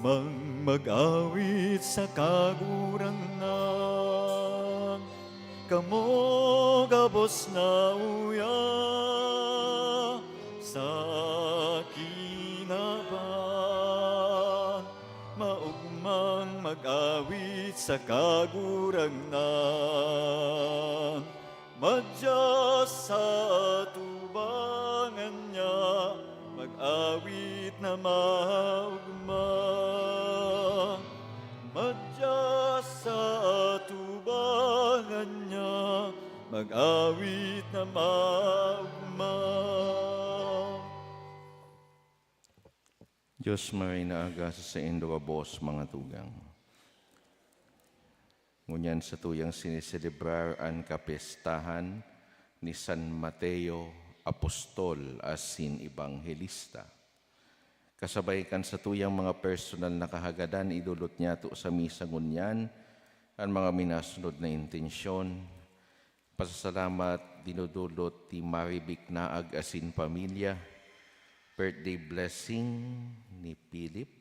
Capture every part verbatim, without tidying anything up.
Mang mag-awit sa Kagurangnan, kamo gabos na uya sa kinaban. Maugmang mag-awit sa Kagurangnan, madya sa atubangan niya, mag-awit na maugma. Madya sa atubangan niya, mag-awit na maugma. Diyos maray na aga sa saindo gabos, mga tugang. Ngunyan satuyang sineselebrar an kapyestahan ni San Mateo, apostol asin ebanghelista. Kasabay kan satuyang mga personal na kahagadan, idolot niyato sa misa ngunyan an mga minasunod na intensyon. Pasasalamat dinodolot ni Marivic Naag asin pamilya, birthday blessing ni Philip,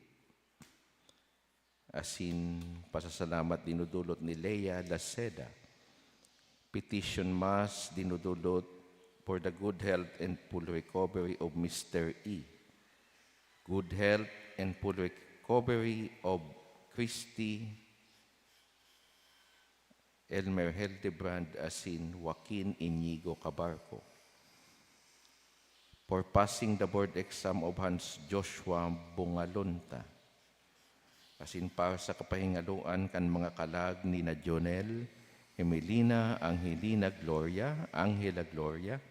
asin pasasalamat dinodolot ni Lea Laceda. Petition Mass dinodolot for the good health and full recovery of Mister E. Good health and full recovery of Christy, Elmer Hildebrand asin Joaquin Inigo Cabarco. For passing the board exam of Hans Joshua Bungalonta. Asin para sa kapahingaloan kan mga kalag ni na Jonel, Emelina, Angelina, Gloria, Angela, Gloria,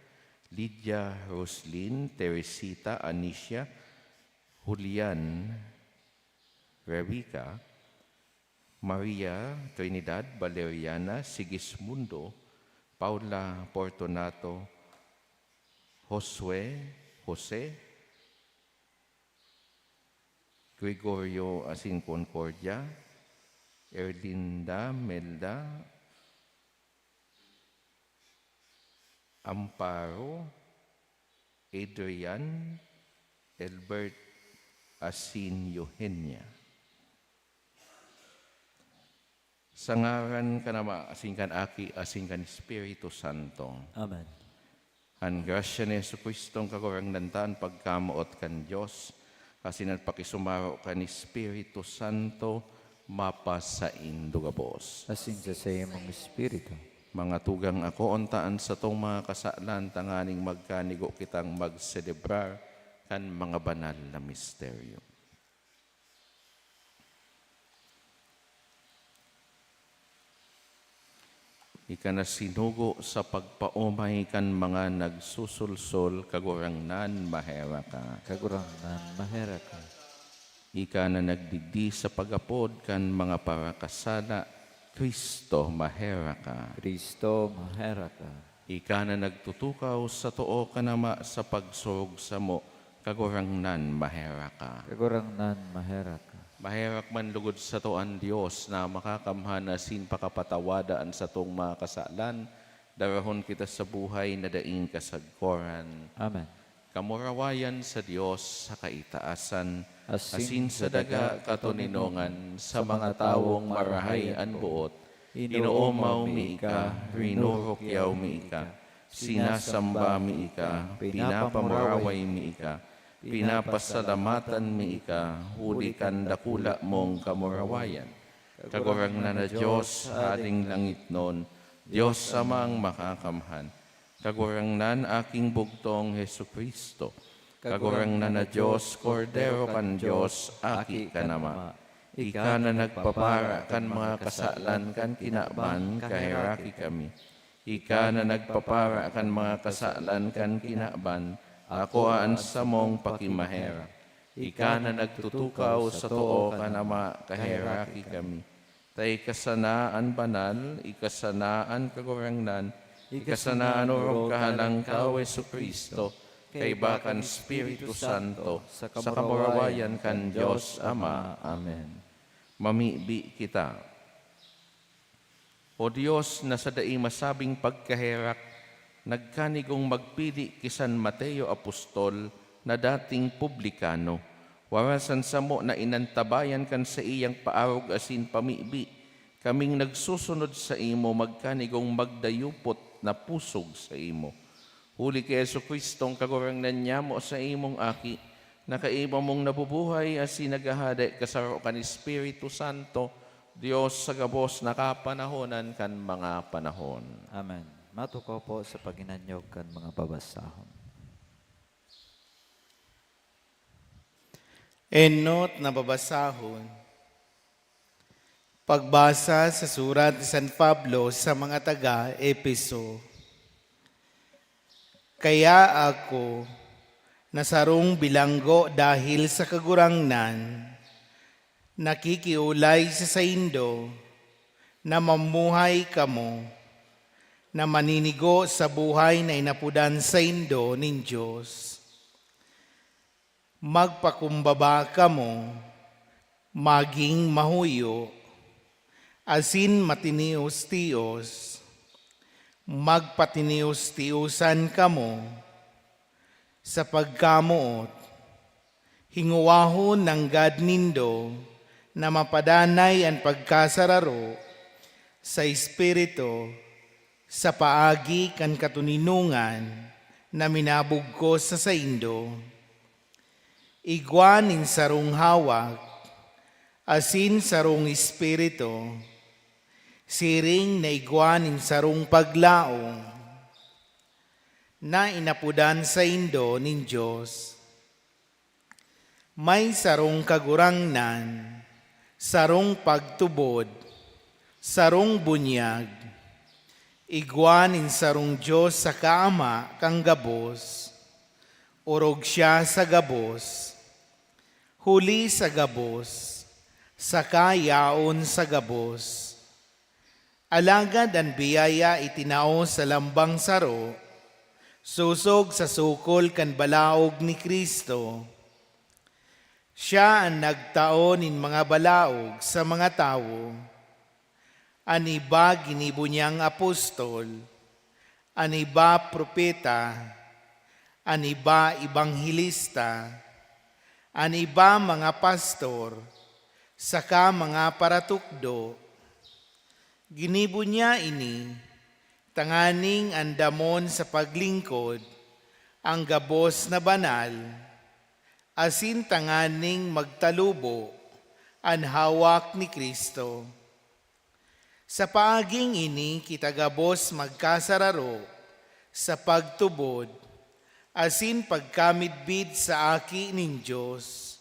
Lydia, Roslyn, Teresita, Anicia, Julian, Rebeca, Maria, Trinidad, Valeriana, Sigismundo, Paula, Fortunato, Josue, Jose, Gregorio asin Concordia, Erlinda, Melda, Amparo, Adrian, Elbert, asin Eugenia. Sa ngaran kan Ama, asin kan Aki, asin kan Espiritu Santo. Amen. An grasya ni Jesu-Cristong Kagurangnan ta, an pagkamoot kan Dios, asin an pakisumaro kan Espiritu Santo, mapasaindo gabos. Asin sa saimong espiritu. Mga tugang, akoon ta an satong mga kasalan tanganing magkanigo kitang magselebrar kan mga banal na misteryo. Ika na sinugo sa pagpaomay kan mga nagsusulsol, Kagurangnan, maherak ka. Kagurangnan, maherak ka. Ika na nagdigdi sa pag-apod kan mga parakasala, Cristo, maherak ka. Cristo, maherak ka. Ika na nagtutukaw sa too kan Ama sa pagsurog samo, Kagurangnan, maherak ka. Kagurangnan, maherak ka. Maherak man lugod sato an Dios na makakamhan asin pakapatawada an satong mga kasalan, darahon kita sa buhay na daing kasagkoran. Amen. Kamurawayan sa Dios sa kaitaasan, asin sa daga katoninongan sa mga tawong marahay an boot, inoomaw mi ika, rinurukyaw mi ika, sinasamba mi ika, pinapamuraway mi ika, pinapasalamatan mi ika, huli kan dakula mong kamurawayan. Kagurangnan na Dios, Hading langitnon, Dios Amang Makakamhan, Kagurangnan, Aking bugtong Jesu-Cristo, Kagurangnan na Dios, Kordero kan Dios, Aki kan Ama, ika na nagpapara kan mga kasalan kan kinaban, kaheraki kami. Ika na nagpapara kan mga kasalan kan kinaban, akoa an samong pakimaherak. Ika na nagtutukaw sa too kan Ama, kaheraki kami. Ta ika sana an banal, ika sana an Kagurangnan, ika sana an orog Kahalangkaw, Jesu-Cristo, kaiba kan Espiritu Santo, sa kamurawayan kan Dios Ama. Amen. Mamibi kita. O Dios na sa dai masabing pagkaherak, nagkanigong magpili ki San Mateo Apostol na dating publikano, Para san samo na inantabayan kan saiyang paarog asin pamibi, kaming nagsusunod saimo magkanigong magdayupot na pusog saimo. Huli ki Jesu-Cristong Kagurangnan nyamo, saimong Aki, na kaiba mong nabubuhay asin naghahade kasaro kan Espiritu Santo, Dios sa gabos na kapanahonan kan mga panahon. Amen. Matukaw po sa paghinanyog kan mga babasahon. Enot na babasahon. Pagbasa sa surat ni San Pablo sa mga taga-Efeso. Kaya ako, na sarong bilanggo dahil sa Kagurangnan, nakikiolay sa saindo, na mamuhay kamo na maninigo sa buhay na inapodan saindo nin Dios. Magpakumbaba kamo, magin mahuyo, asin matinios-tios. Magpatinios-tiosan kamo sa pagkamoot. Hingowahon nanggad nindo na mapadanay an pagkasararo sa Espiritu sa paagi kan katoninongan na minabugkos sa saindo. Igwa nin sarong hawak asin sarong Espiritu, siring na igwa nin sarong paglaom na inapodan saindo nin Dios. May sarong Kagurangnan, sarong pagtubod, sarong bunyag, igwa nin sarong Dios saka Ama kan gabos, orog siya sa gabos, huli sa gabos, saka yaon sa gabos. Alagad an biyaya itinao sa lambang saro, sosog sa sukol kan balaog ni Cristo. Siya an nagtao nin mga balaog sa mga tawo. An iba ginibo niyang apostol, an iba propeta, an iba ebanghelista, an iba mga pastor, saka mga paratukdo. Ginibo niya ini tanganing andamon sa paglingkod an gabos na banal, asin tanganing magtalubo an hawak ni Cristo. Sa paaging ini kita gabos magkasararo sa pagtubod asin pagkamidbid sa Aki nin Dios.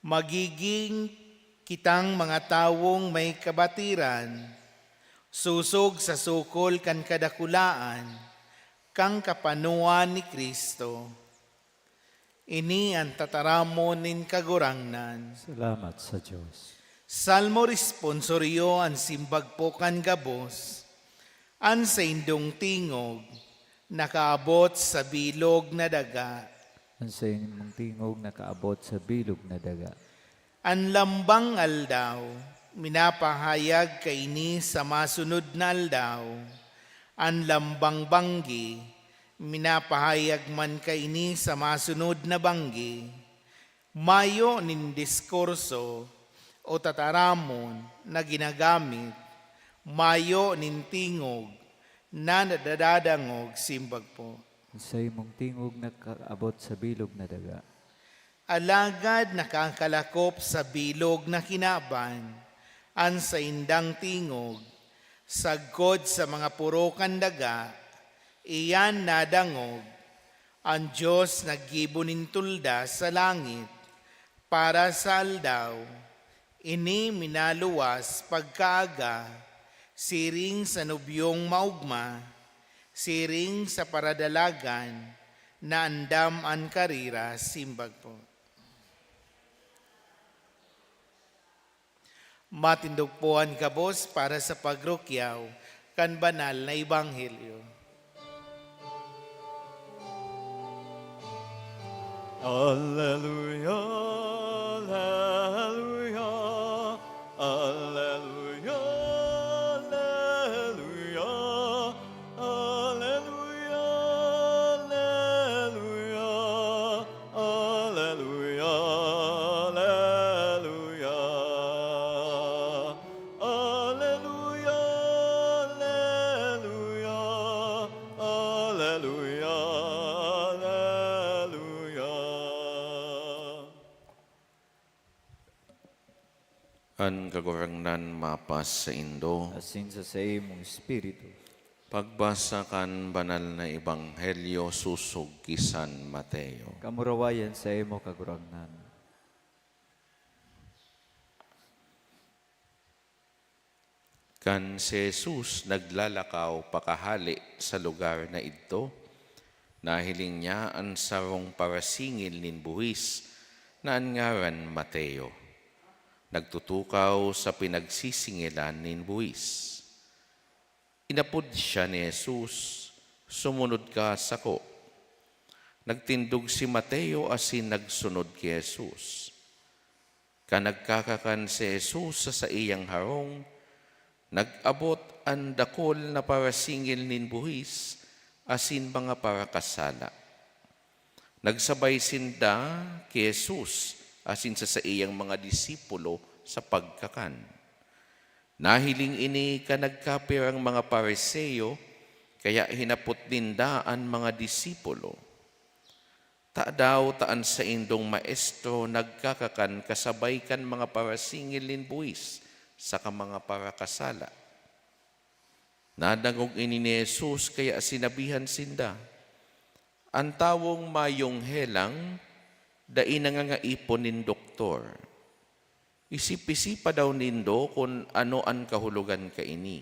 Magigin kitang mga tawong may kabatiran, sosog sa sukol kan kadakulaan kan kapanoan ni Cristo. Ini an tataramon nin Kagurangnan. Salamat sa Dios. Salmo responsorio an simbag po kan gabos. An saindong tingog nakaabot sa bilog na daga. An saindong tingog nakaabot sa bilog na daga. An lambang aldaw, minapahayag kaini sa masunod na aldaw. An lambang banggi, minapahayag man kaini sa masunod na banggi. Mayo nin diskurso o tataramon na ginagamit, mayo nin tingog na nadadadangog, simbag po. An saimong tingog nakaabot sa bilog na daga. Alagad nakakalakop sa bilog na kinaban an saindang tingog, sagkod sa mga poro kan daga, iyan nadangog. An Dios naggibo nin tulda sa langit para sa aldaw, ini minaluwas pagkaaga, siring sa nubyong maogma, siring sa paradalagan na andam an karira, simbag po. Matindog po an gabos para sa pagrukyaw kan banal na ebanghelyo. Alleluia, alleluia, alleluia, alleluia, alleluia, alleluia, alleluia. An Kagurangnan mapas saindo. Asin sa saimong espiritu. Pagbasa kan Banal na Ebanghelyo sosog ki San Mateo. Kamurawayan saimo, Kagurangnan. Kan si Jesus naglalakaw pakahale sa lugar na idto, nahiling niya an sarong parasingil nin buhis na an ngaran Mateo. Nagtutukaw sa pinagsisingilan nin buhis. Inapod siya ni Jesus, "Sumunod ka sako." Nagtindog si Mateo asin nagsunod ki Jesus. Kan nagkakakan si Jesus sa saiyang harong, nag-abot an dakul na parasingil nin buhis asin mga parakasala. Nagsabay sinda ki Jesus asin sa saiyang mga disipulo sa pagkakan. Nahiling ini kan nagkapirang mga Fariseo, kaya hinapot ninda an mga disipulo, "Tadaw ta an saindong Maestro nagkakakan kasabay kan mga parasingil nin buhis saka mga parakasala?" Nadangog ini ni Jesus kaya sinabihan sinda, "An tawong mayong helang dai nangangaipon nin doktor. Isip-isipa daw nindo kun ano an kahulogan kaini,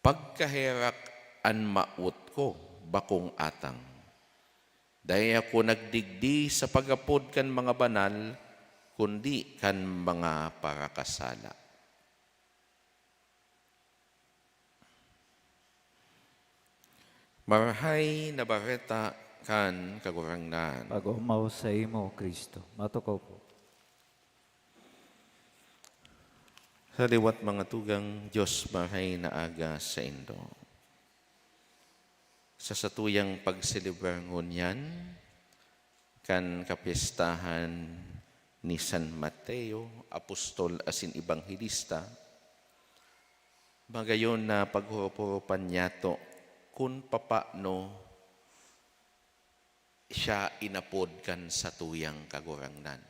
'Pagkaherak an mawot ko, bakong atang.' Dai ako nagdigdi sa pag-apod kan mga banal, kundi kan mga parakasala." Marahay na Bareta kan Kagurangnan. Pag-omaw saimo, Cristo. Matukaw po. Sa liwat, mga tugang, Dios marahay na aga saindo. Sa satuyang pagselebrar ngunyan kan kapyestahan ni San Mateo, apostol asin ebanghelista, magayon na paghurup-hurupan niyato kun papano siya inapod kan satuyang Kagurangnan,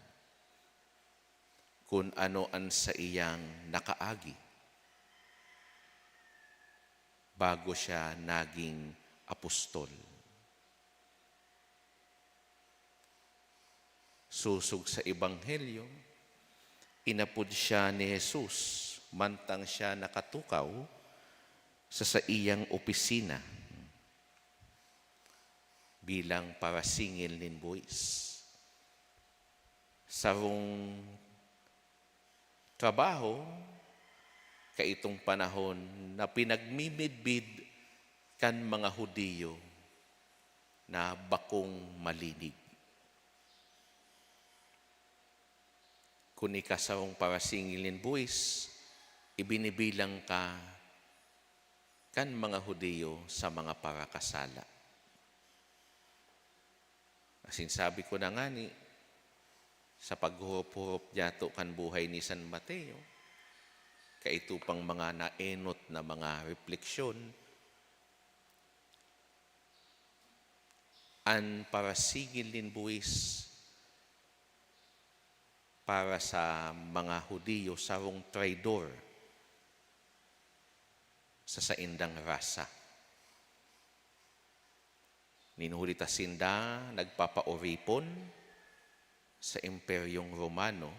kun ano an saiyang nakaagi bago siya naging apostol. Sosog sa Ebanghelyo, inapod siya ni Jesus mantang siya nakatukaw sa saiyang opisina bilang parasingil nin buhis. Sarong trabaho kaitong panahon na pinagmimidbid kan mga Judio na bakong malinig. Kun ika sarong parasingil nin buhis, ibinibilang ka kan mga Judio sa mga parakasala. Asin sabi ko na ngani, sa paghurup-hurup niyato kan buhay ni San Mateo, kaito pang mga naenot na mga repleksyon, an parasingil nin buhis para sa mga Judio, sarong traidor sa saindang rasa. Nin huli ta sinda nagpapaoripon sa Imperyong Romano,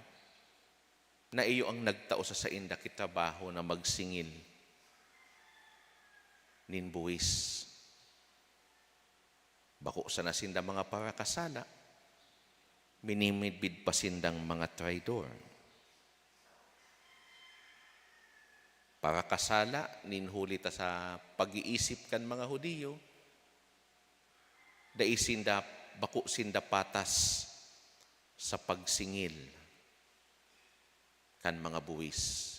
na iyo ang nagtao sa sainda ki trabaho na magsingil nin buhis. Bako sana sinda mga parakasala, minimidbid pa sindang mga traidor. Parakasala, nin huli ta sa pag-iisip kan mga Judio, dai sinda, bako sinda patas sa pagsingil kan mga buhis.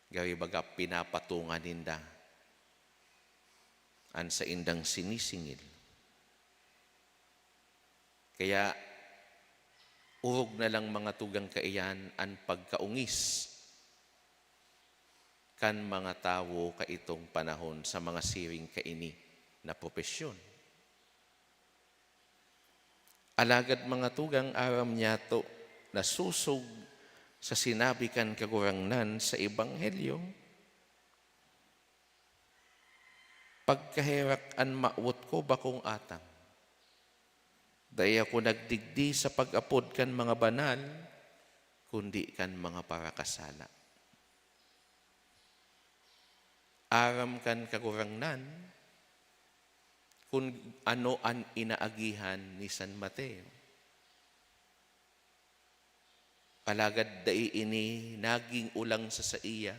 Gari baga pinapatungan ninda an saindang sinisingil. Kaya, orog na lang, mga tugang, kaiyan an pagkaongis kan mga tawo kaitong panahon sa mga siring kaini na propesyon. Alagad, mga tugang, aram niyato nasosog sa sinabi kan Kagurangnan sa Ebanghelyo, "Pagkaherak an mawot ko bakong atang. Dai ako nagdigdi sa pag-apod kan mga banal, kundi kan mga parakasala." Aram kan Kagurangnan kun ano an inaagihan ni San Mateo. Alagad dai ini nagin olang sa saiya,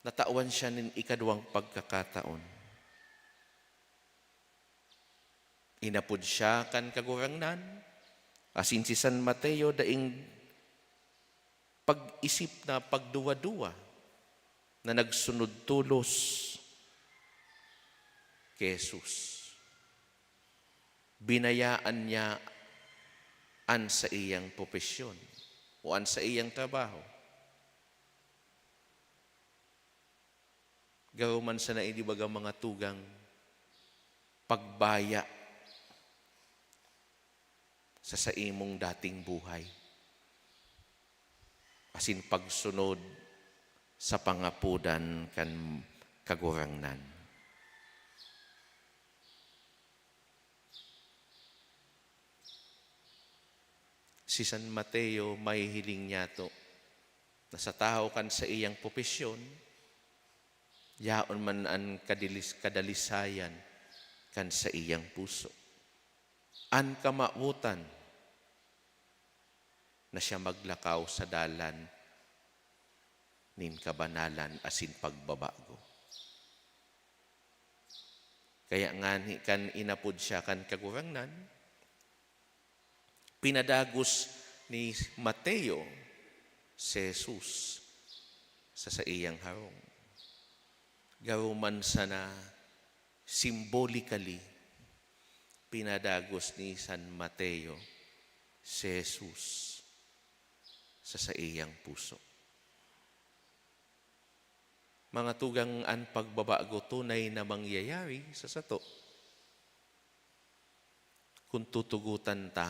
natawan siya nin ikaduwang pagkakataon. Inapod siya kan Kagurangnan, asin si San Mateo daing pag-isip na pagduwa-duwa na nagsunod tolos ki Jesus. Binayaan niya an saiyang propesyon o an saiyang trabaho. Garo man sana ini, baga, mga tugang, pagbaya sa saimong dating buhay asin pagsunod sa pangapodan kan Kagurangnan. Si San Mateo mahihiling niyato na sa tahaw kan saiyang propesyon, yaon man an kadilis-, kadalisayan kan saiyang puso. An kamawotan na siya maglakaw sa dalan nin kabanalan asin pagbabago. Kaya ngani kan inapod siya kan Kagurangnan, pinadagos ni Mateo si Jesus sa saiyang harong. Garo man sana, symbolically, pinadagos ni San Mateo si Jesus sa saiyang puso. Mga tugang, an pagbabago tunay na mangyayari sa sato kun tutugotan ta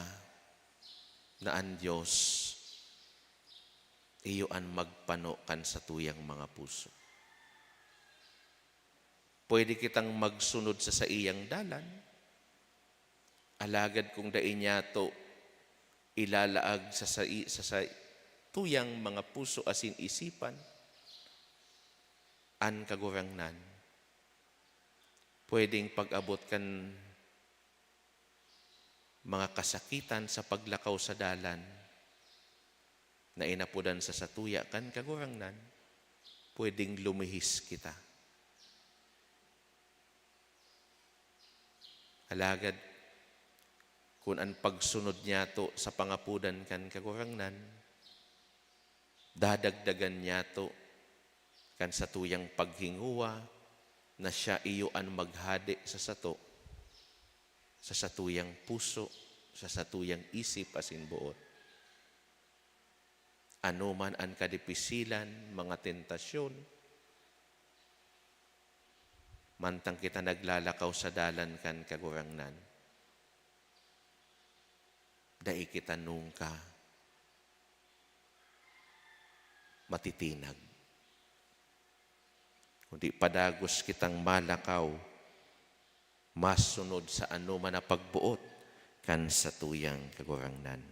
na an Dios iyo an magpano kan satuyang mga puso. Pwede kitang magsunod sa saiyang dalan, alagad kung dai niyato ilalaag sa sai-, sa satuyang mga puso asin isipan an Kagurangnan, pwedeng pag-abot kan mga kasakitan sa paglakaw sa dalan na inapodan sa satuya kan Kagurangnan, pwedeng lumihis kita. Alagad kun an pagsunod niyato sa pangapodan kan Kagurangnan, dadagdagan niyato kan satuyang paghingowa na siya iyo an maghade sa sato, sa satuyang puso, sa satuyang isip asin boot. Anoman an kadipisilan, mga tentasyon, mantang kita naglalakaw sa dalan kan Kagurangnan, dai kita nungka matitinag, kundi padagos kitang malakaw, masunod sa anoman na pagboot kan satuyang Kagurangnan.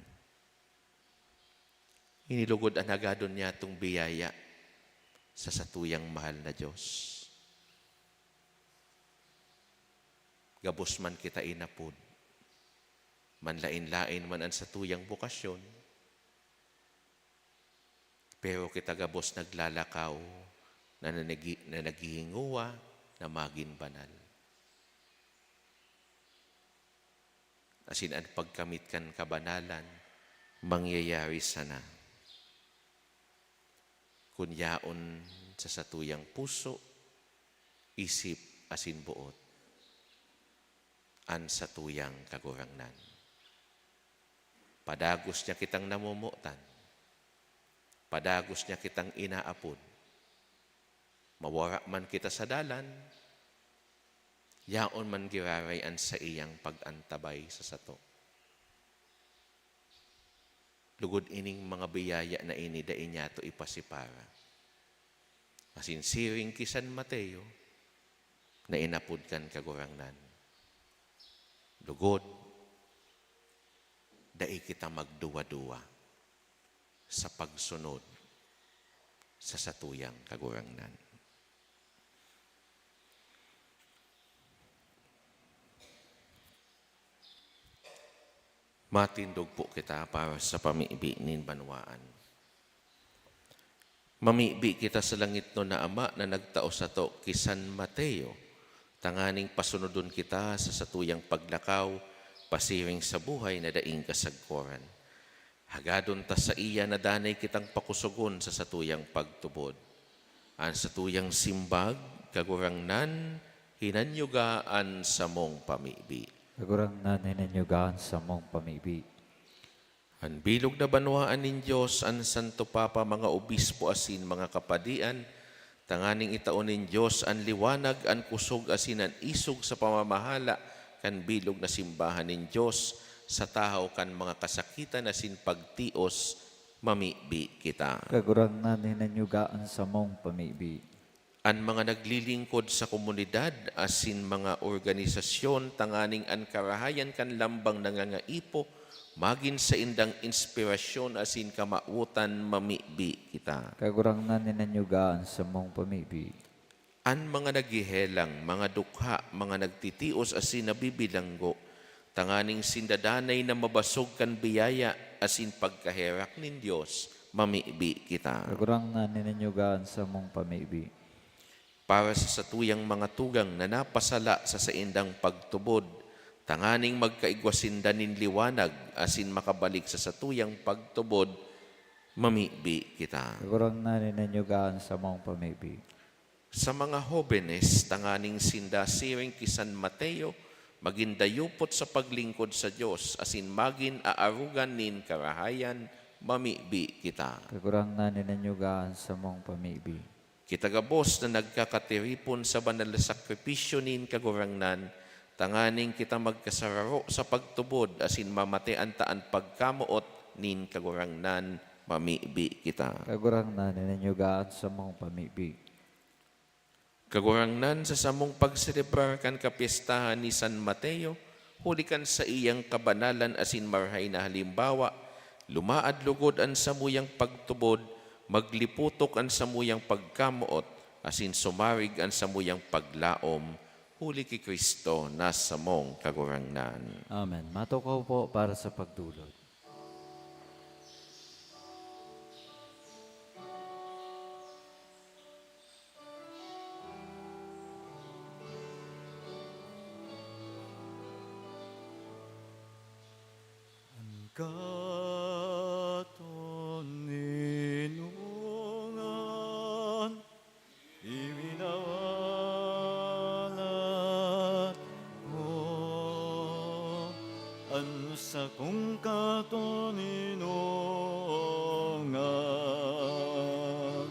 Ini lugod an hagadon niyatong biyaya sa satuyang mahal na Dios. Gabos man kita inapod, manlaen-laen man an satuyang bokasyon, pero kita gabos naglalakaw na nanagi-, na naghihingowa na magin banal. Asin an pagkamit kan kabanalan mangyayari sana kun yaon sa satuyang puso, isip, asin boot an satuyang Kagurangnan. Padagos niya kitang namomotan, padagos niya kitang inaapod. Mawara man kita sa dalan, yaon man giraray an saiyang pag-antabay sa sato. Lugod ining mga biyaya na ini dai niyato ipasipara. Asin siring ki San Mateo na inapod kan Kagurangnan, lugod, dai kita magduwa-duwa sa pagsunod sa satuyang Kagurangnan. Matindog po kita para sa pamibi nin banwaan. Mamibi kita sa langitnon na Ama na nagtao sato ki San Mateo, tanganing pasunodon kita sa satuyang paglakaw pasiring sa buhay na daing kasagkoran. Hagadon ta saiya na danay kitang pakosogon sa satuyang pagtubod. An satuyang simbag, Kagurangnan, hinanyuga an samong pamibi. Kagurangnan, hinanyuga an samong pamibi. An bilog na banwaan nin Dios, an Santo Papa, mga obispo asin mga kapadian, tanganing itao nin Dios an liwanag, an kusog asin an isog sa pamamahala kan bilog na simbahan nin Dios, sa tahaw kan mga kasakitan asin pagtios, mamibi kita. Kagurangnan, hinanyuga an samong pamibi. An mga naglilingkod sa komunidad asin mga organisasyon tanganing an karahayan kan lambang nangangaipo magin saindang inspirasyon asin kamawotan, mamibi kita. Kagurangnan, hinanyuga an samong pamibi. An mga naghehelang, mga dukha, mga nagtitios asin nabibilanggo, tanganing sinda danay na mabasog kan biyaya asin pagkaherak nin Dios, mamibi kita. Kagurangnan, hinanyuga an samong pamibi. Para sa satuyang mga tugang na napasala sa saindang pagtubod, tanganing magkaigwa sinda nin liwanag asin makabalik sa satuyang pagtubod, mamibi kita. Kagurangnan, hinanyuga an samong pamibi. Sa mga hobenes, tanganing sinda siring ki San Mateo, magin dayupot sa paglingkod sa Dios asin magin aarogan nin karahayan, mamibi kita. Kagurangnan, hinanyuga an samong pamibi. Kita gabos na nagkakatiripon sa banal na sakripisyo nin Kagurangnan, tanganing kita magkasararo sa pagtubod asin mamatean ta an pagkamoot nin Kagurangnan, mamibi kita. Kagurangnan, hinanyuga an samong pamibi. Kagurangnan, sa samong pagselebrar kan kapyestahan ni San Mateo, huli kan saiyang kabanalan asin marahay na halimbawa, lumaad lugod an samuyang pagtubod, magliputok an samuyang pagkamoot, asin sumarig an samuyang paglaom, huli ki Cristo na samong Kagurangnan. Amen. Matukaw po para sa pagdulot. An katoninongan iwinawalat ko, an sakong katoninongan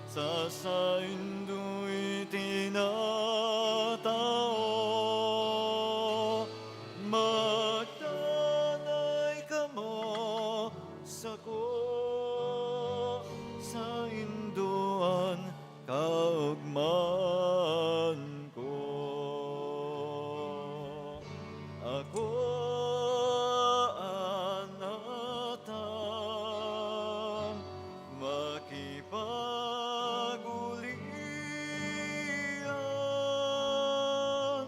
sa saindo'y tinatao. Magdanay kamo sako, saindo an kaogmahan ko. Ako an natang makipag-olian,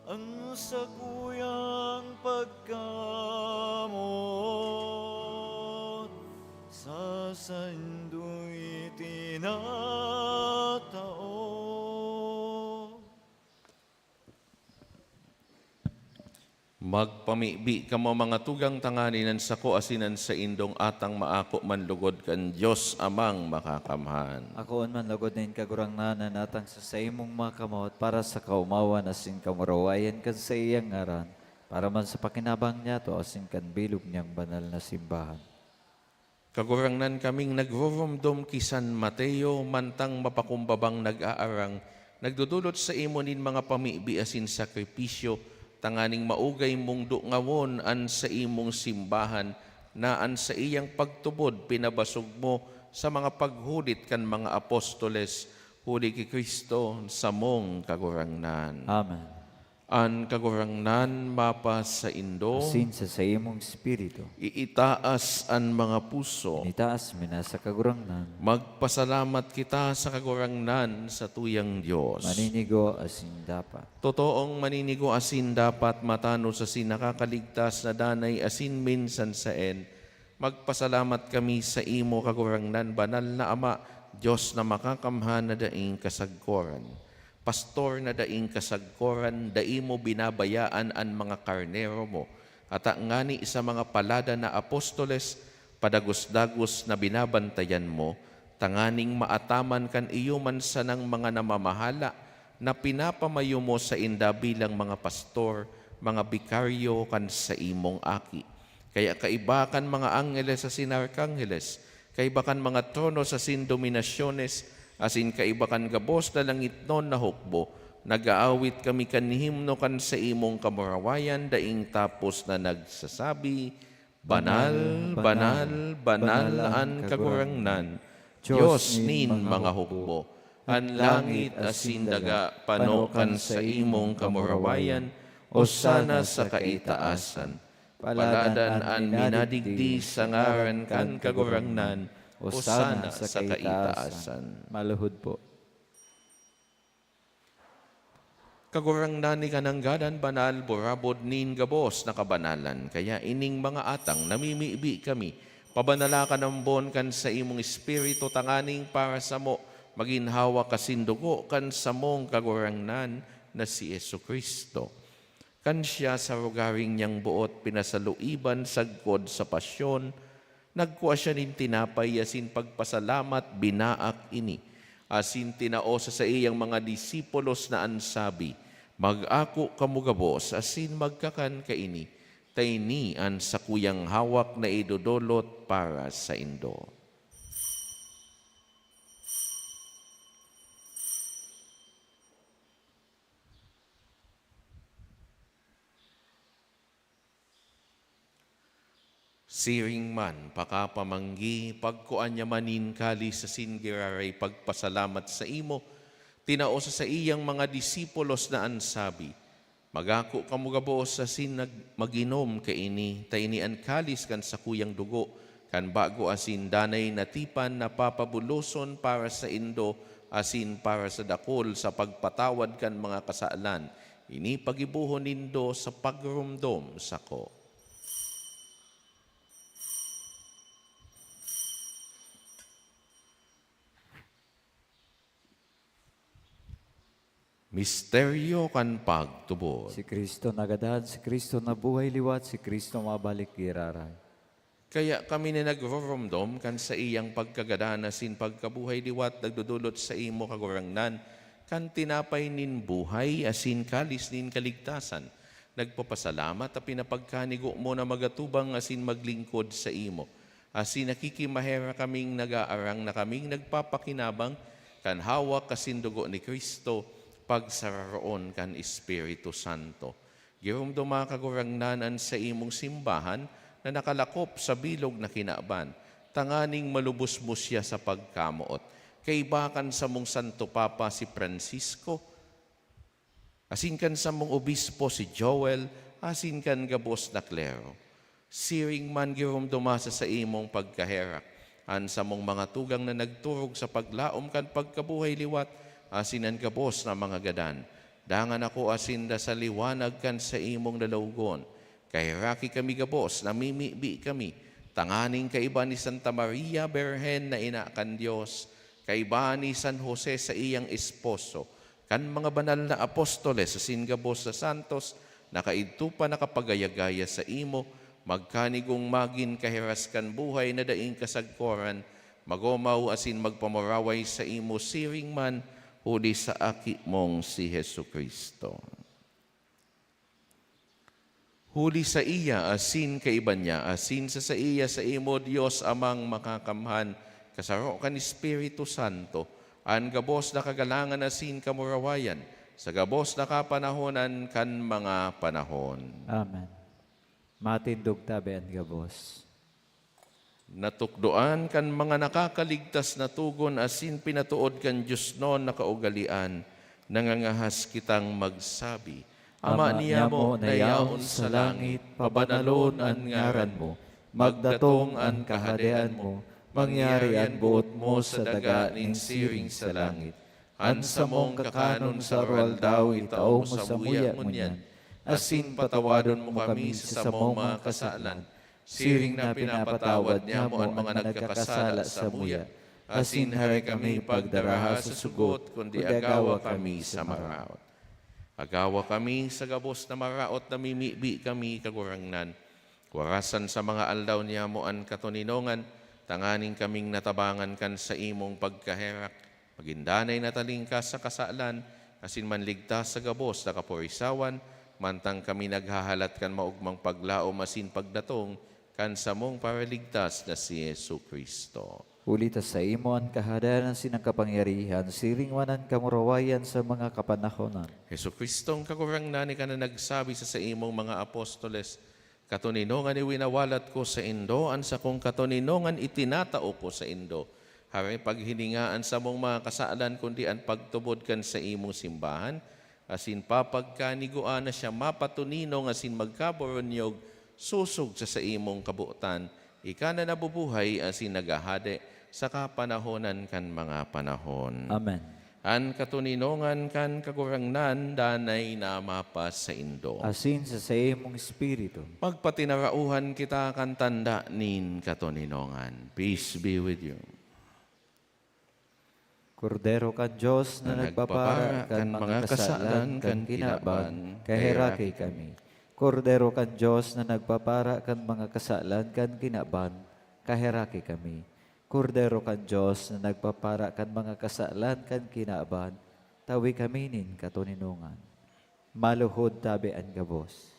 an sakuyang pagkamoot sa saindo'y tinatao. Magpamibi kamo, mga tugang, tanganing an sako asin an saindong atang maako man lugod kan Dios Amang Makakamhan. Akoon man lugod nin Kagurangnan an atang sa saimong makamot para sa kaomawan asin kamurawayan kan saiyang ngaran, para man sa pakinabang niyato asin kan bilog niyang banal na simbahan. Kagurangnan, kaming nagruromdom ki San Mateo, mantang mapakumbabang nag-aarang, nagdodolot saimo nin mga pamibi asin sakripisyo, tanganing maugay mong dungawon an saimong simbahan na an saiyang pagtubod pinabasog mo sa mga paghulit kan mga apostoles, huli ki Cristo, samong Kagurangnan. Amen. An Kagurangnan mapasaindo. Asin sa saimong espiritu. Iitaas an mga puso. Initaas mi na sa Kagurangnan. Magpasalamat kita sa Kagurangnan, sa tuyang Dios. Maninigo asin dapat. Totoong maninigo asin dapat, matanos asin nakakaligtas na danay asin minsan saen, magpasalamat kami saimo, Kagurangnan, banal na Ama, Dios na makakamhan na daing kasagkoran. Pastor na daing kasagkoran, dai mo binabayaan an mga karnero mo, ata ngani sa mga palada na apostoles, padagos-dagos na binabantayan mo, tanganing maataman kan iyo man sanang mga namamahala na pinapamayo mo sainda bilang mga pastor, mga bikaryo kan saimong Aki. Kaya kaiba kan mga angheles asin arkangheles, kaiba kan mga tronos asin dominasyones, asin kaiba kan gabos na langitnon na hukbo, nag-aawit kami kan himno kan saimong kamurawayan daing tapos na nagsasabi, "Banal, banal, banal an Kagurangnan, Dios nin mga hukbo. An langit asin daga pano kan saimong kamurawayan. Osana sa kaitaasan. Paladan an minadigdi sa ngaran kan Kagurangnan. Osana sa kaitaasan." Maluhod po. Kagurangnan ni kananggadan banal, burabod nin gabos na kabanalan. Kaya ining mga atang namimibi kami, pabanala kan ambon kan saimong Espiritu tanganing para samo magin hawak asin dugo kan samong Kagurangnan na si Jesu-Cristo. Kan siya sa rogaring niyang boot pinasaluiban sagkod sa pasyon, nagkua siya nin tinapay asin pagpasalamat, binaak ini, asin tinao sa saiyang mga disipulos na an sabi, "Mag-ako kamo gabos asin magkakan kaini, ta ini an sakuyang hawak na idodolot para saindo." Siring man, pakapamanggi, pagkua niya man nin kalis asin giraray pagpasalamat saimo, tinao sa saiyang mga disipulos na an sabi, "Mag-ako kamo gabos asin nag-, mag-inom kaini, ta ini an kalis kan sakuyang dugo, kan bago asin danay na tipan na papabuloson para saindo asin para sa dakul sa pagpatawad kan mga kasalan. Ini pagibohon nindo sa pagromdom sako." Misteryo kan pagtubod. Si Cristo nagadan, si Cristo nabuhay liwat, si Cristo mabalik giraray. Kaya kami na nagroromdom kan saiyang pagkagadan asin pagkabuhay liwat nagdodolot saimo, Kagurangnan, kan tinapay nin buhay asin kalis nin kaligtasan. Nagpapasalamat ta pinapagkanigo mo na magatubang asin maglingkod saimo. Asin nakikimaherak kaming nagaarang na kaming nagpapakinabang kan hawak asin dugo ni Cristo, pagsararoon kan Espiritu Santo. Giromdoma, Kagurangnan, an saimong simbahan na nakalakop sa bilog na kinaban, tanganing malubos mo siya sa pagkamoot. Kaiba kan samong Santo Papa si Francisco, asin kan samong obispo si Joel, asin kan gabos na klero. Siring man giromdoma sa saimong pagkaherak an samong mga tugang na nagturog sa paglaom kan pagkabuhay liwat, asin an gabos na mga gadan. Dangan ako asin da sa liwanag kan saimong lalawogon. Kaheraki kami gabos, namimibi kami, tanganing kaiba ni Santa Maria Birhen na ina kan Dios, kaiba ni San Jose saiyang esposo, kan mga banal na apostoles asin gabos na santos na kaidto pa nakapagaya-gaya saimo, magkanigong magin kaheras kan buhay na daing kasagkoran, magomaw asin magpamuraway saimo siring man huli sa Aki mong si Jesu-Cristo. Huli saiya, asin kaiba niya, asin sa saiya, saimo, Dios Amang Makakamhan, kasaro kan Espiritu Santo, an gabos na kagalangan asin kamurawayan, sa gabos na kapanahonan kan mga panahon. Amen. Matindog tabi an gabos. Natukdoan kan mga nakakaligtas na togon asin pinatood kan diosnon na kaugalean, nangangahas kitang magsabi, Ama niyamo na yaon sa langit, pabanalon an ngaran mo, magdatong an kahadean mo, mangyari an boot mo sa daga nin siring sa langit. An samong kakanon sa aroaldaw itao mo samuya ngunyan, asin patawadon mo kami sa samong mga kasalan, siring na pinapatawad niamo an mga nagkakasala samuya, asin hare kami pagdaraha sa sugot, kundi agawa kami sa maraot. Agawa kami sa gabos na maraot na mimibi kami, Kagurangnan. Warasan sa mga aldaw niyamo an katoninongan, tanganing kaming natabangan kan saimong pagkaherak, magin danay na talingkas sa kasalan, asin manligtas sa gabos na kaporisawan, mantang kami naghahalat kan maogmang paglaom asin pagdatong kan samong Paraligtas na si Jesu-Cristo. Huli ta saimo an kahadean asin an kapangyarihan, siring man an kamurawayan sa mga kapanahonan. Jesu-Cristong Kagurangnan, ika na nagsabi sa saimong mga apostoles, "Katoninongan iwinawalat ko saindo, an sakong katoninongan itinatao ko saindo." Hare paghininga an samong mga kasalan, kundi an pagtubod kan saimong simbahan, asin papagkanigoan na siya mapatoninong asin magkaboronyog sosog sa saimong kabotan, ika na nabubuhay asin naghahade sa kapanahonan kan mga panahon. Amen. An katoninongan kan Kagurangnan danay na mapasaindo. Asin sa saimong espiritu. Magpatinarauhan kita kan tanda nin katoninongan. Peace be with you. Kordero kan Dios na nagpapara kan mga kasalan kan kinaban, kaheraki kami. Kordero kan Dios na nagpapara kan mga kasalan kan kinaban, kaheraki kami. Kordero kan Dios na nagpapara kan mga kasalan kan kinaban, tawi kami nin katoninongan. Maluhod tabi an gabos.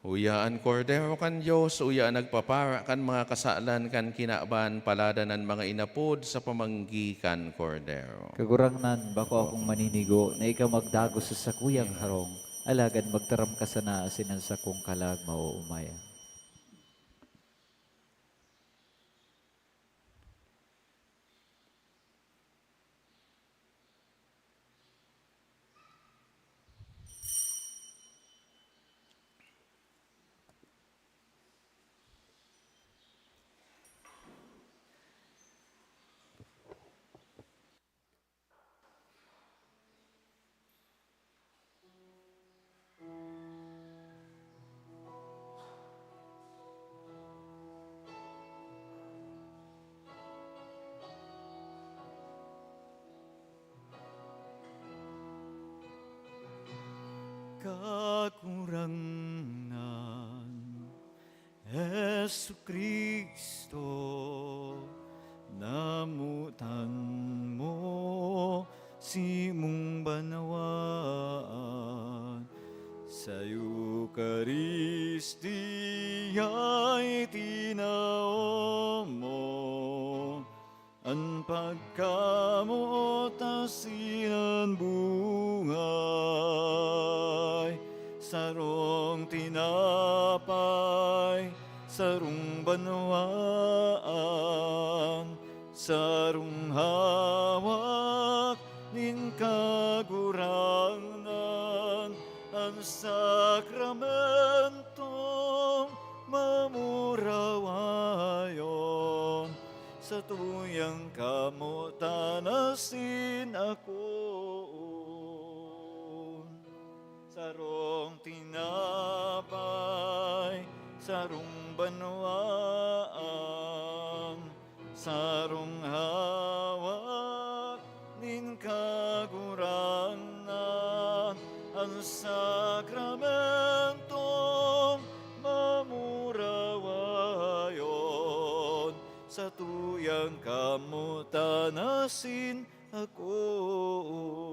Uya an Kordero kan Dios, uya an nagpapara kan mga kasalan kan kinaban, paladan an mga inapod sa pamanggi kan Kordero. Kagurangnan, bako akong maninigo na ika magdagos sa sakuyang harong, alagad magtaram ka sana asin an sakong kalag maoomaya. Kagurangnan, Jesu-Cristo, namotan mo simong banwaan. Sa Eukaristia itinao mo an pagkamoot asin an buhay, sarong tinapay, sarong banwaan, sarong hawak nin Kagurangnan, an sakramentong mamurawayon, satuyang kamotan asin akoon. Sarong tinapay, sarong banwaan, sarong hawak nin Kagurangnan, an sakramentong mamurawayon, satuyang kamotan asin akoon.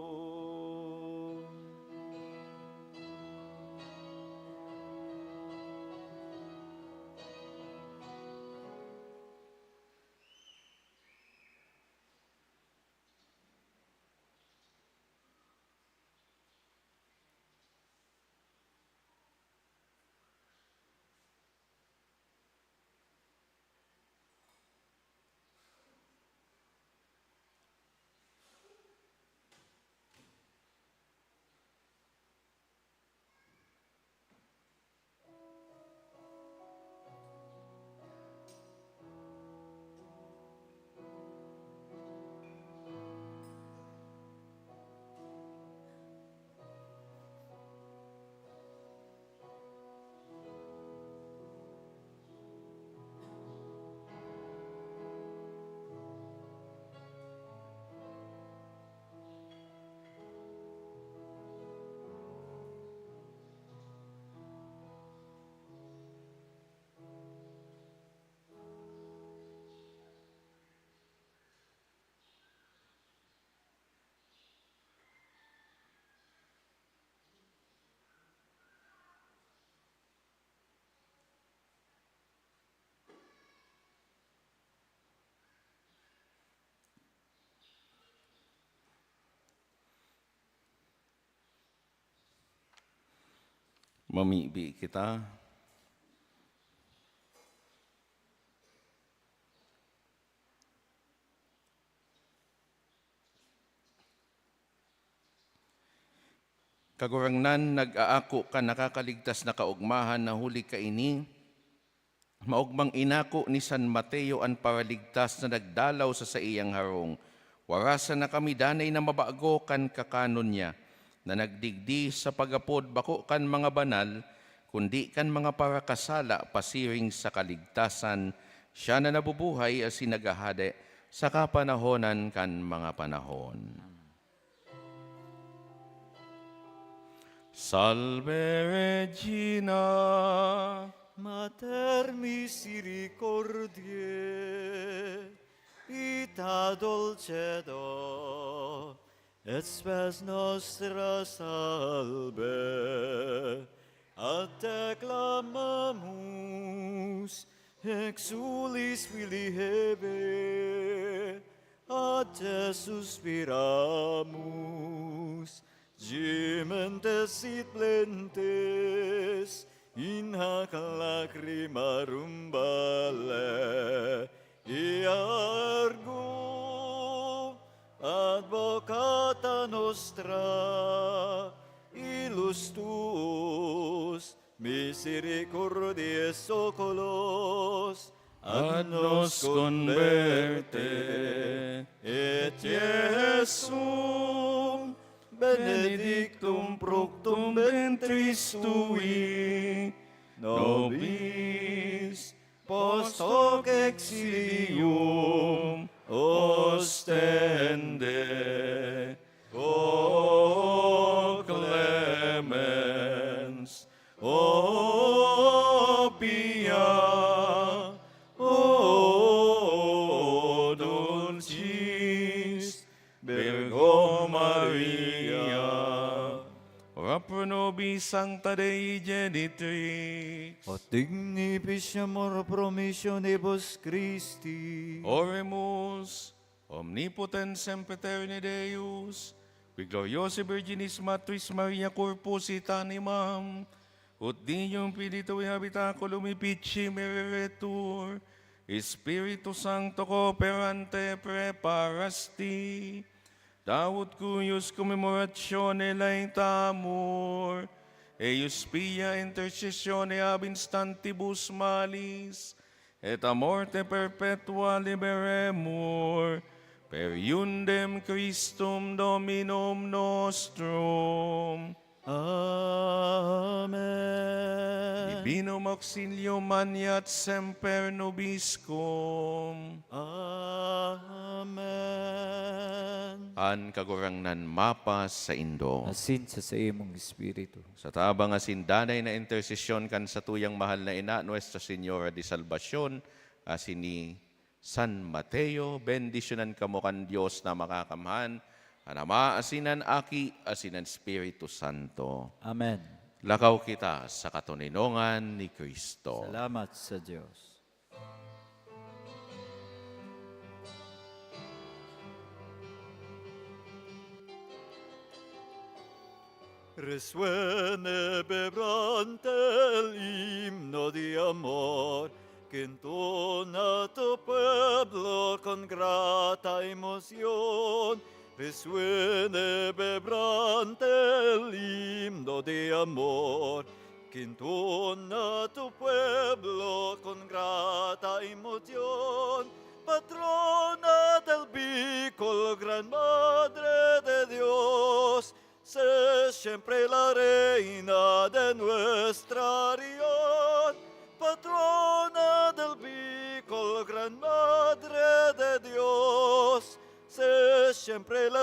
Mamibi kita. Kagurangnan, nag-aako kan nakakaligtas na kaogmahan na huli kaini, maogmang inako ni San Mateo an Paraligtas na nagdalaw sa saiyang harong. Warasan na kami danay na mabago kan kakanon niya, na nagdigdi sa pag-apod bako kan mga banal, kundi kan mga parakasala pasiring sa kaligtasan. Siya na nabubuhay asin naghahade sa kapanahonan kan mga panahon. Salve Regina, Mater misericordiae, vita dulcedo, et spes nostra salve. A te clamamus, exsulis filii Hevae, a te suspiramus, gementes et plaintes in hac lacrimarum valle. Eargo, advocata nostra, ilus tuus, misericordiae et oculos, annos converte, et Iesum benedictum fructum ventris tui, nobis post hoc exilium ostende. O clemens, o pia, o dulcis Virgo Maria, ora pro nobis Sancta Dei Genitrix. Ut digni ficiamur pro missionibus Christi. Oremus. Omnipotens sempiterne Deus, qui gloriosae Virginis Matris Maria corpus et animam, ut Deum Filii Tui habitaculum efficiem ereretur, Spiritu Sancto cooperante praeparasti, daut cuius commemoratione laetamur, eius pia intercessione ab instantibus malis, et a morte perpetua liberemur, per eundem Christum Dominum nostrum. Amen. Divinum auxilium maneat semper nobiscum. Amen. An Kagurangnan mapasaindo. Asin sa saimong espiritu. Sa tabang asin danay na intersesyon kan satuyang mahal na ina, Nuestra Señora de Salvacion, asin ni San Mateo, bendisyonan kamo kan Dios na Makakamhan, an Ama, asin an Aki, asin an Espiritu Santo. Amen. Lakaw kita sa katoninongan ni Cristo. Salamat sa Dios. Resuene vibrante el himno de amor, que entona tu pueblo con grata emoción. Resuene vibrante el himno de amor, que entona tu pueblo con grata emoción. Patrona del Bicol, Gran Madre de Dios, sé siempre la reina de nuestra región. Patrona del Bicol, Gran Madre de Dios, sé siempre la